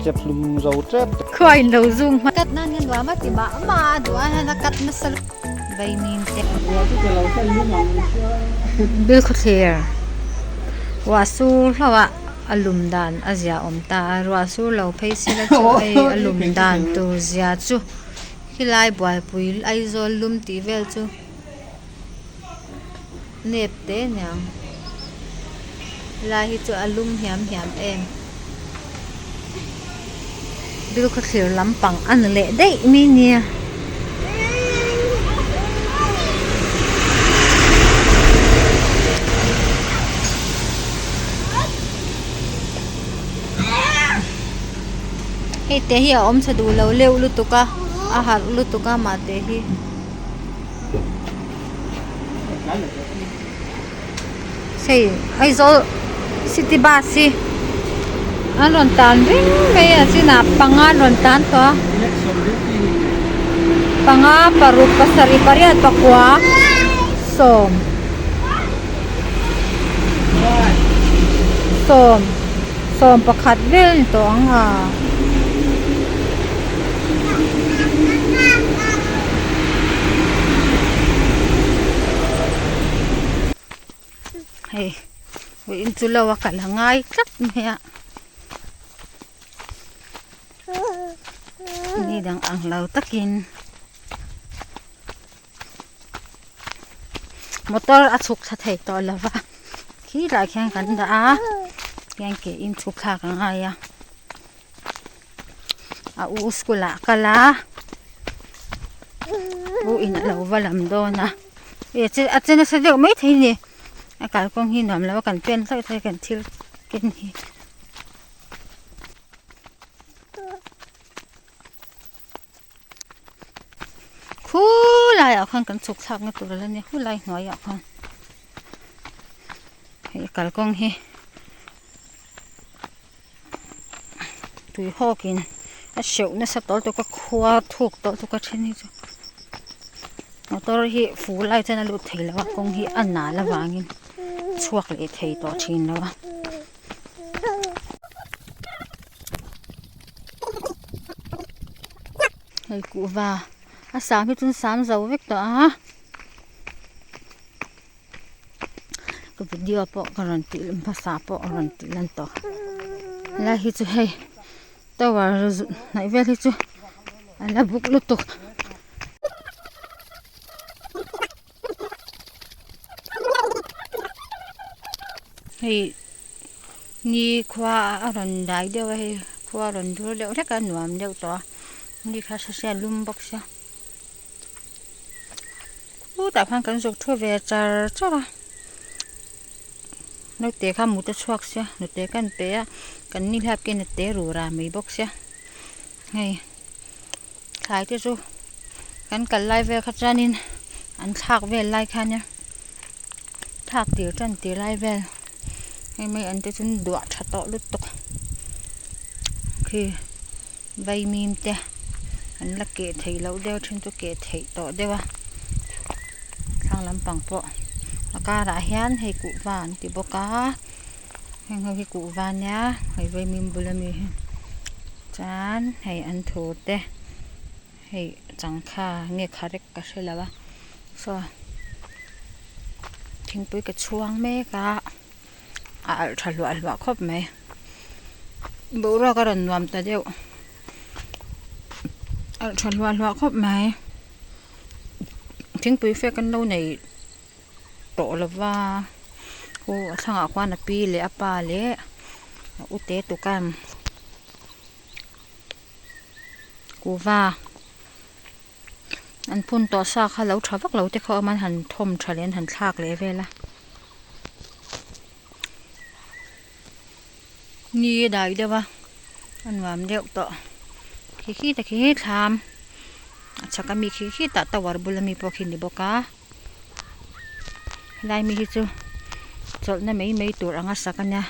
Chep hlum zo tep. Khua in lo zung hma. Cut nan hian nuam a ti mah mah a duh a hian a cut nasa lutuk vaimim te. Bilkhawthlir ruah sur hlauh a a lum dan a zia awm ta a ruah sur lo phei sila chu hei a lum dan tur zia chu khilai buaipui Aizawl lum tih vel chu. Nep te aniang helai hi chu a lum hiam hiam em bilkhawthlir lampang a ni leh daih mai nia. Hei te hi a awm tha duh lo leuh lutuk a a harh lutuk a mah te hi. Hei Aizawl city bus hi an rawn tan reng mai a chinah panga an rawn tan tawh a panga paruk pasarih pariat pakua sawm sawm sawm pakhat vel a ni tawh ang a. Hei vawiin chu lo a kal a ngai tlat mai a ni dang ang lo takin motor a chhuk thla thei tawh lo va khilaiah khian kan dah a tihian ke in chhuk thlak a ngai a. A u school ah a kal a u in a lo va lam dawn a a che nasa deuh maithei a ni a kalkawng hi nuam lo a kan pen hlauh hlauh kan thil ken hi. Khulaiah khan kan chhuk thlakna tur a la nia khulai hnuaiah khan hei kalkawng hi. Tui hawkin a hreuh nasa tawh lutuk a khua thuk tawh lutuk a then hi chu motor hi fur lai chuan a lut thei lo a kawng hi a nal avangin chhuak leh thei tawh thin lo a. Hei kuhva a sam hi chu sam zo vek tawh a. Ka video pawh ka rawn tih hmasa pawh a rawn tih lan tawh helai hi chu hei tower hnaih vel hi chu a la buk lutuk. Hei ni khua a rawn dai deuh a hei khua a rawn dur deuh hlek a nuam deuh tawh a ni kha hre lum bawk sia. Khutah khan kan zuk thu ve char char a naute kha mut a chhuak sia nute kan pe a kan ni hlap ke nute rura mai bawk sia hei thlai te chu kan kal lai vel kha chuanin an thlak vel lai kha nia thlak tir tan tir lai vel hei mai an te chu duah tha tawh lutuk khi. Vaimim te an la keh theih loh deuh then chu keh theih tawh deuh a thlang lampang pawh a karah hian hei kuhva an ti bawk a heng ho hi kuhva ania hei vaimim bul ami hi chuan hei an thur te hei changkha nge kharek ka hre lo a saw thingpui ka chhuang mek a. A alh tha hluah hluah khawp mai boruak a rawn nuam ta deuh alh tha hluah hluah khawp mai thingpui fek an lo nei tawh lo va aw a thlangah khuan a pi leh a pa leh a u te tukan kuhva. An phun tawh sa kha lo tha vak lo te kha awm a an han thawm tha leh an han thlak leh vel a ni a dai deuh a a nuam deuh tawh khi khi te khi thlam a chhak ami khi khi tah tower bul ami pawh khi a ni bawk a helai mi hi chu chawlhna mai mai tur anga sak a nia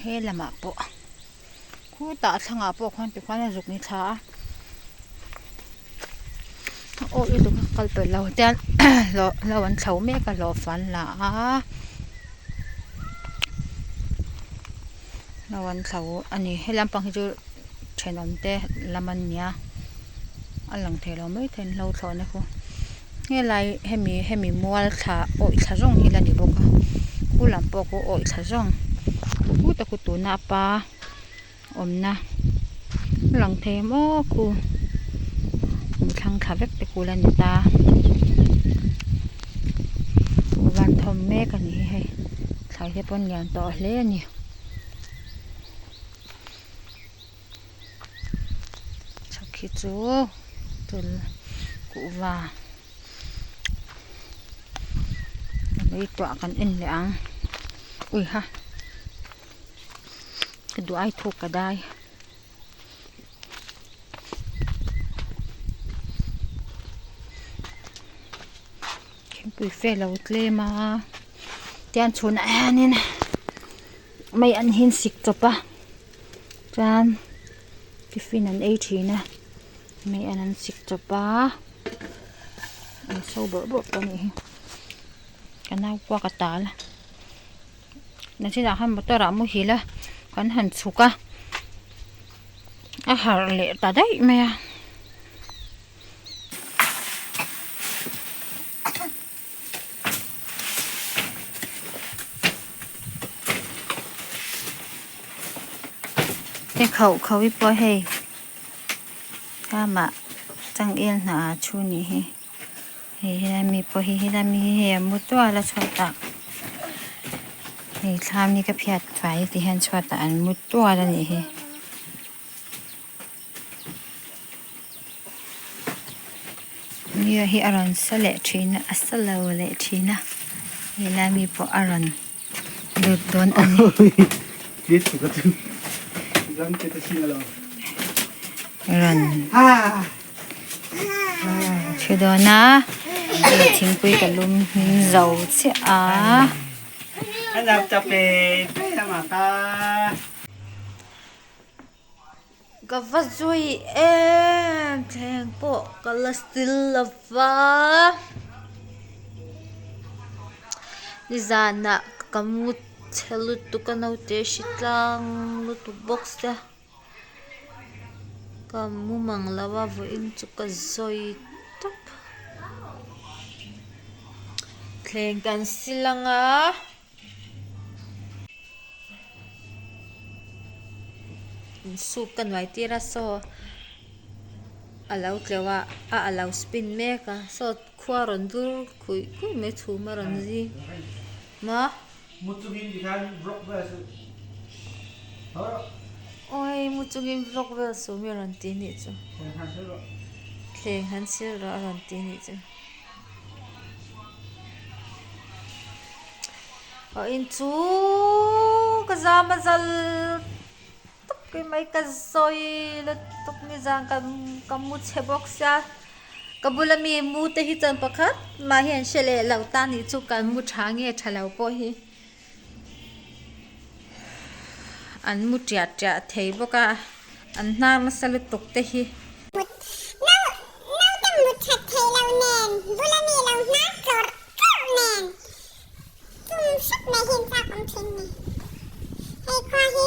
he lamah pawh. Khutah a thlangah pawh khuan tikhuan a zuk ni thla a aw i lung a kal pelh lo te hlawh hlauh an thlo mek a hlawh fan la a Hlo an thlo a ni he lampang hi chu thenawm te lam an nia a lang thei lo maithei an hlo thlawhna khu helai hemi hemi mual thla awih thla zawng hi la ni bawk a khu lam pawh khu awih thla zawng khu tak khu tuna a pa awmna a lang thei maw khu thlang thla vek te khu la ni ta van thawm mek a ni hi hei thlai te pawh an lian tawh hle a ni. Chhak hi chu tul kuhva lei tuah kan en leh ang ui ha ka duh ai thuk ka dai. Thingpui fe lo tlem a tian chhunah hianin mei an hin sik chawp a chuan tiffin an ei thin a mei an an sik chawp a an so bawrh bawrh pawh a nih hi ka nau pawh ka tal a nachinah khan motor ah muhil a kan han chhuk a a harh leh ta daih mai a. He khauh khauh hi pawh hei tlamah changel hnah ah thu nih hi hei helai mi pawh hi helai mi hi hei a mu tual a chhuatah hei thlam hi ka phiat fai ti hian chhuatah an mu tual a nih hi. Nia hi a rawn sa leh thin a a sa lo leh thin a helai mi pawh a rawn lut dawn a ni. Rawn thu dawn a hei thingpui ka lum hmin zo chiah a. Ka va zui em thleng pawh ka la sil lo va nizanah ka mu chhe lutuk a naute hri tlang lutuk bawk sia ka mu mang lo a vawiin chu ka zawi tawp thleng kan sil ang a. Soup ka nuai tir a saw a lo tleuh a a a lo spin mek a saw khua rawn dur khuih khuih mai chhum a rawn zing maw awi mu chungin vlog vel suh mi a rawn ti nih chu thleng han sil rawh a rawn ti nih chu. Aw in chu ka zam a zal tuk mai mai ka zawi lutuk nizan ka ka mu chhe bawk sia ka bula mi mu te hi chuan pakhat mah hi an hre leh lo ta nih chu kan mu tha nge tha lo pawh hi an mu tiah tiah thei bawk a an hnar nasa lutuk te hi. Naute mut that theih loh nen, bula mi lo hnar tlawrh tlawrh nen, chum hrep mai hi an chak awm thin ni. Hei khua hi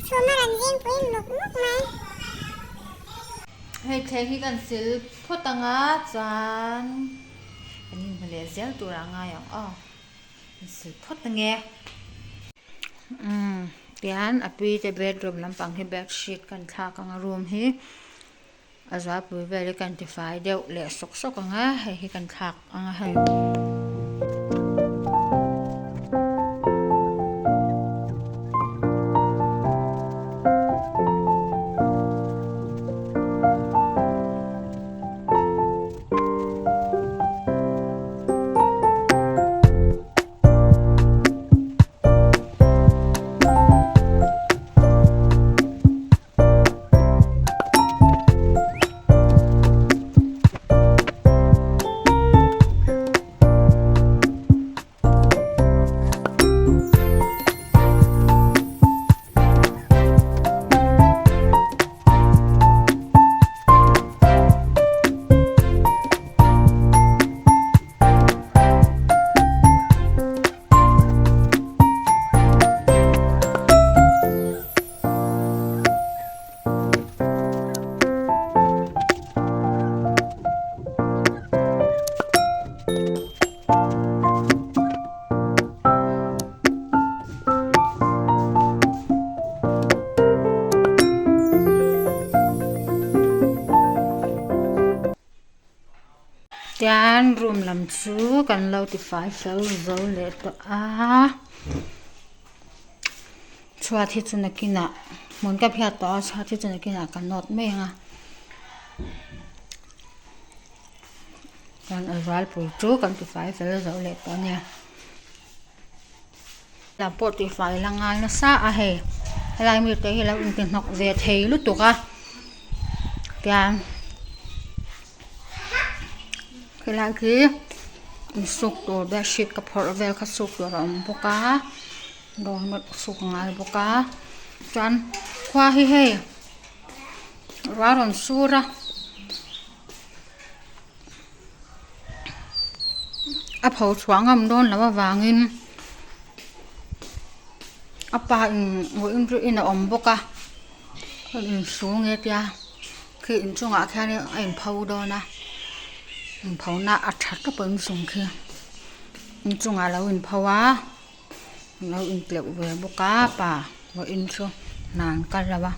chhum a rawn zing pui muk muk mai. Hei thleng hi kan sil phawt ang a, chuan kan inhmu leh zel tur ah ngai ang aw. Kan sil phawt ang e. Umm tihian a pi te bedroom lampang hi bedsheet kan thlak ang a room hi. A zualpui vel hi kan tifai deuh leh sawk sawk ang a hei hi kan thlak ang a hei. Tian room lam chu kan lo tifai fel zo leh tawh a chhuat hi chu nakinah hmun ka phiat tawh a chhuat hi chu nakinah ka nawt mai ang a chuan a zualpui chu kan tifai fel zo leh tawh a nia. Lam pawh tihfai la ngai nasa a hei helai mite hi lo inti hnawk ve thei lutuk a tiang helai khi insuk tur bedsheet ka phawrh vel kha suk tur a awm bawk a doormat suk a ngai bawk a chuan khua hi hei ruah a rawn sur a. A pho chhuah ngam dawn loh avangin a pa in vawiin chu in a awm bawk a a insu nge tia khi inchungah khianin a inpho dawn a inpho na a tha tawp a inchung khi inchungah a lo inpho a a lo intleuh ve bawk a pa vawiin chu hna an kal lo a.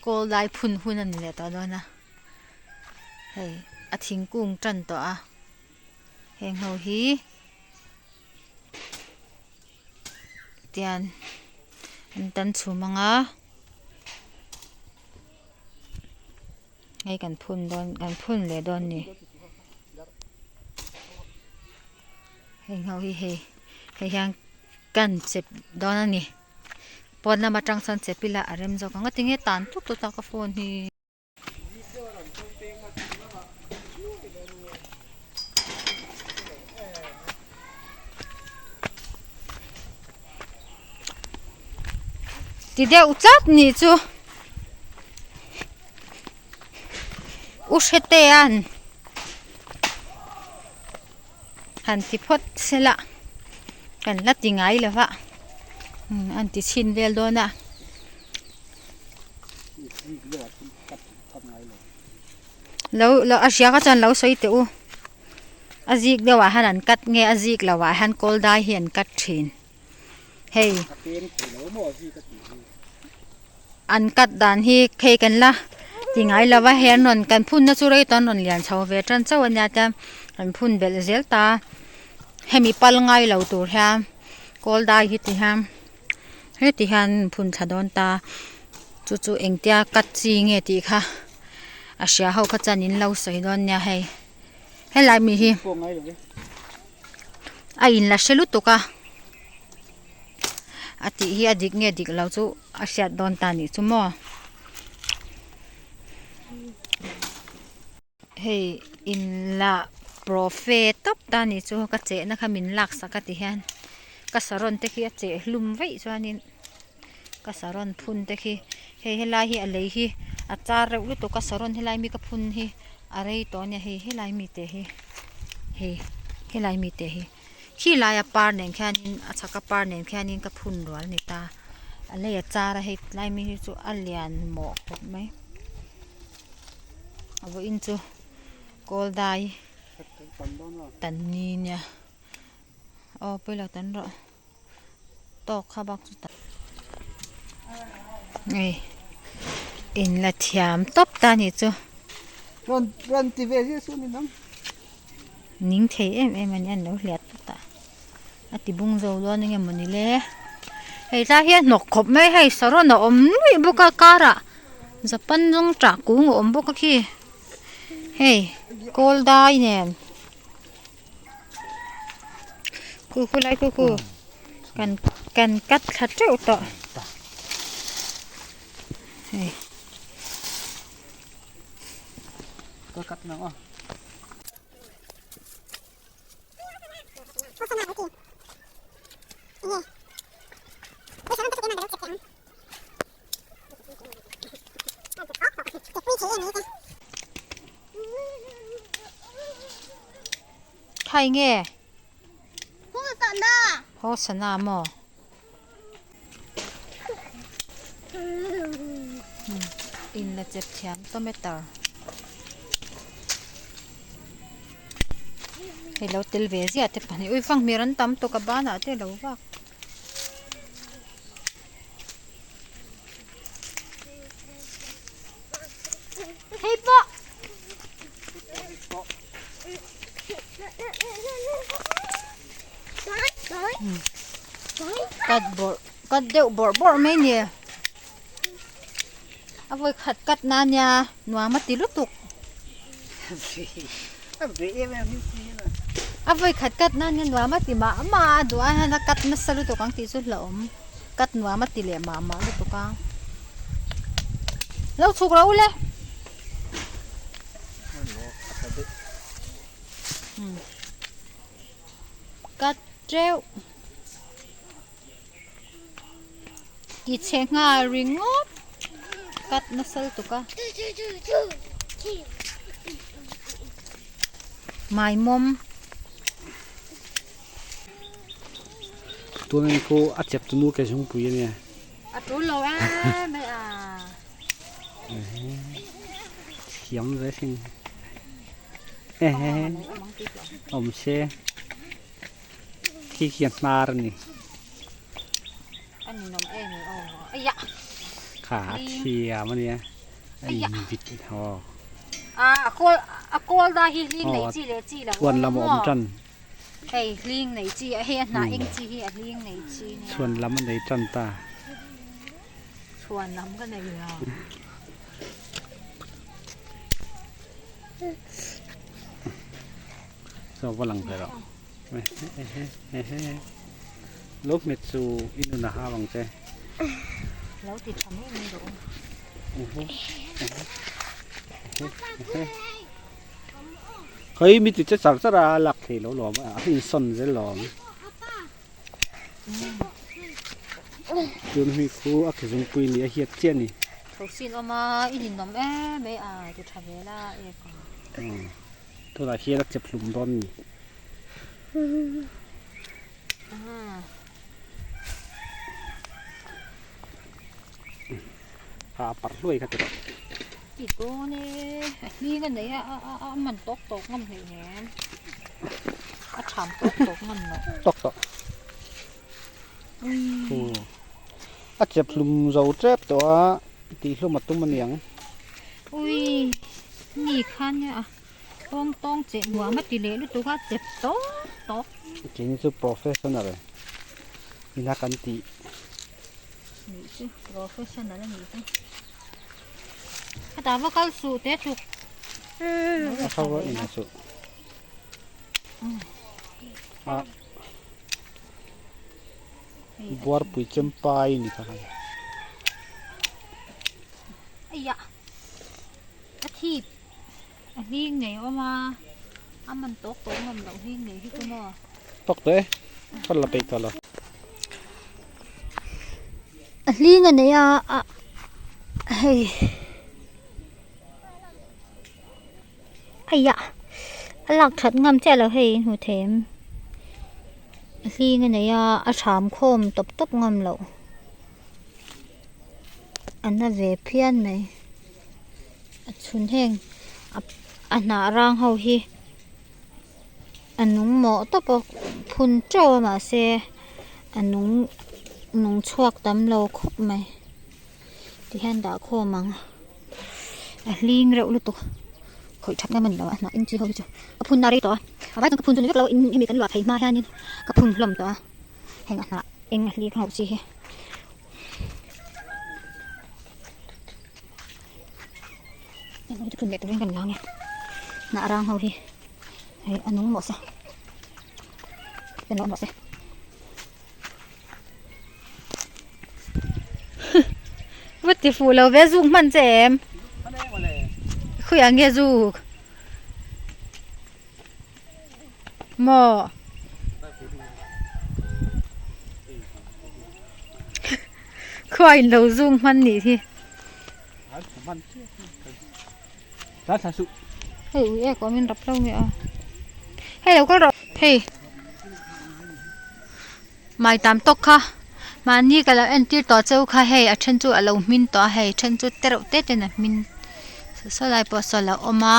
Kawl lai phun hun a ni leh tawh dawn a hei a thingkung tan tawh a heng ho hi tian an tan chhum ang a. Hei kan phun dawn kan phun leh dawn a ni heng ho hi hei hei hian kan chep dawn a ni pawn lam atang sawn chep ila a rem zawk ang a tinge tan tut tut a ka phone hi. Ti deuh tlat nih chu u hretea'n han ti phawt sela kan la ti ngai lo va an ti chhin vel dawn a. Lo lo a hria kha chuan lo sawi teh u a zik deuh ah hian an cut nge a zik loh ah hian kawl dai hi an cut thin. Hei an cut dan hi hei kan la ti ngai lo va hei an rawn kan phun na chu rei tawh an rawn lian chho ve tan chauh a nia chuan an phun belh zel ta hemi pal ngai lo tur hian kawl dai hi ti hian heti hian an phun thla dawn ta chu chu engtia cut chi nge tih kha a hria ho kha chuan in lo sawi dawn nia hei helai mi hi. A in la hre lutuk a a tih hi a dik nge dik lo chu a hriat dawn ta nih chu maw hei in la profe tawp ta nih chu ka chehna kha min lak sak a ti hian ka saron te khi a cheh hlum vaih chuanin ka saron phun te khi hei helai hi a lei hi a char reuh lutuk a saron helai mi ka phun hi a rei tawh ania hei helai mi te hi hei helai mi te hi khi laia par nen khianin a chhaka par nen khianin ka phun rual a ni ta a lei a char a hei tlai mi hi chu a lian mawh khawp mai a vawiin chu kawl dai tan ni nia aw pawilo tan rawh. Tawk kha bak chu ta hei in la thiam tawp ta nih chu rawn rawn ti ve zia chu ni nang ning thei em em a ni an lo hliat tawt a a ti bung zo dawn eng emaw ni le hei tlai hi a hnawk khawp mai hei saron a awm nuih bawk a karah japan zawng tah kung a awm bawk a khi hei kawl dai nen. Ku ku lai ku ku kan kan cut thla teuh tawh hei. Ka cut nang aw. hai nge? Haw sana maw? In la chep thiam tomato hei lo tel ve ziah te pahnih ui fanghmir an tam tawk a banah te a lo vak. Hei pawh. Cut bawrh cut deuh bawrh bawrh mai ni a vawi khat cut na nia nuam a ti lutuk a vawi khat cut na nia nuam a ti mah mah a duh a hian a cut nasa lutuk ang tih chu hlauhawm cut nuam a ti leh mah mah lutuk a lo chhuk ro le. Cut teuh ti chhe nghal ringawt cut nasa lutuk a maimawm. Tuna ni khu a chep tunu ke zungpui a nia. A tul lo e mai a. Thiam ve sin. Awm se khi khi a hnar a ni. A ninawm em e aw. Aiya. Kha a thiam a nia. A invit aw. A a kawl a kawl da hi hling nei chi leh chi lo. Chhuan lam a awm tan. Hei hling nei chi a hei a hnah eng chi hi a hling nei chi nia. Chhuan lam a nei tan ta. Chhuan lam ka nei lo. Saw va lang ve rawh. Lo hmet chu i nun a hau ang che. Lo ti tha mai mai rawh u. Khawi mi ti che char char a lak thei lo lawm a insawn zel lawm. Tun hi khu a khizungpui ni a hiat chiah a ni. Thosin awm a i ninawm em mai a ti tha ve la ek ang. Tunah hian a chep hlum dawn a ni. A parh hluai kha ti rawh. Ti dawn e, a hling a nei a, a man tawk tawk ngam hleih nen. A tham tawk tawk ngam loh. Tawk tawh. A chep hlum zo tep tawh a, tih hlum a tum a niang. Ui, ni khan nia a tawng tawng cheh nuam a ti leh lutuk a, chep tawk tawk. Keini chu professional ina kan tih. Nih chu professional a nih chu. Khatah va kal suh te chuk. A tho a ina chu. A buarpui chempai ni kha. Aiya. A thip. A hling nei awm a. A man tawk tawk ngam loh hling nei hi chu maw. Tawk tawh e. Ka la peih tawh lo. A hling a nei a a hei aiah a lak that ngam chiah lo hei in hmu thei em a hling a nei a a tham khawm tawp tawp ngam loh a na ve phian mai a chhun heng a hnah rang ho hi. A nung mawh tawp a phun teuh a mahse a nung nung chhuak tam lo khawp mai tihian dah khawm ang a hling reuh lutuk khawih that ngam a ni lo a hnah eng chi ho hi chu ka phun na rei tawh a a vai chuan ka phun chu ni vek lo in hemi kan luah phei hma hianin ka phun hlawm tawh a heng a hnah eng a hling ho chi hi. Heng ho hi chu phun leh turin kan lang e hnah rang ho hi hei a nung mawh se a nung mawh se va ti fuh lo ve zuk hman che em khawiah nge zuk maw khuai in lo zung hman nih hi hei ui ek awm in rap lo nge a hei lo kal rawh. Hei mai tam tawk kha mahni ka lo entir tawh cheu kha hei a then chu a lo hmin tawh a hei then chu te reuh te ten a hmin saw lai pawh saw a lo awm a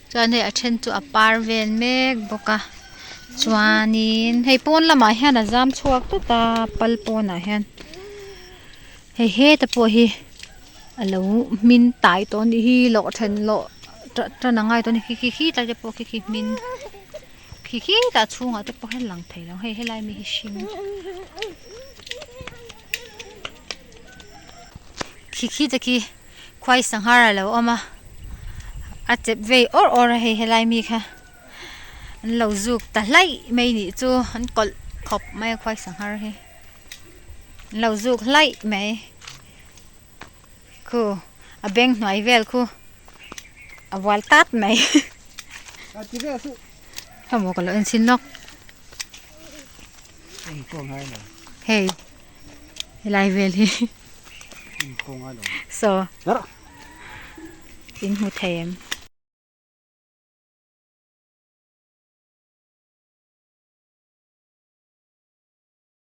chuan hei a then chu a par vel mek bawk a chuanin hei pawn lamah hian a zam chhuak tawt a pal pawnah hian hei heta pawh hi a lo hmin tai tawh a nih hi lawh then lawh tan a ngai tawh a ni khi khi khi tlai te pawh khi khi hmin khi khi tah chhungah te pawh hian lang thei lo hei helai mi hi hring khi khi te khi khuai sanghar a lo awm a a chep vei awr awr a hei helai mi kha an lo zuk ta hlaih mai nih chu an kawlh khawp mai a khuai sanghar hi an lo zuk hlaih mai. Khu a beng hnuai vel khu a vual tat mai hemaw ka lo en chhin lawk hei helai vel hi saw in hmu thei em.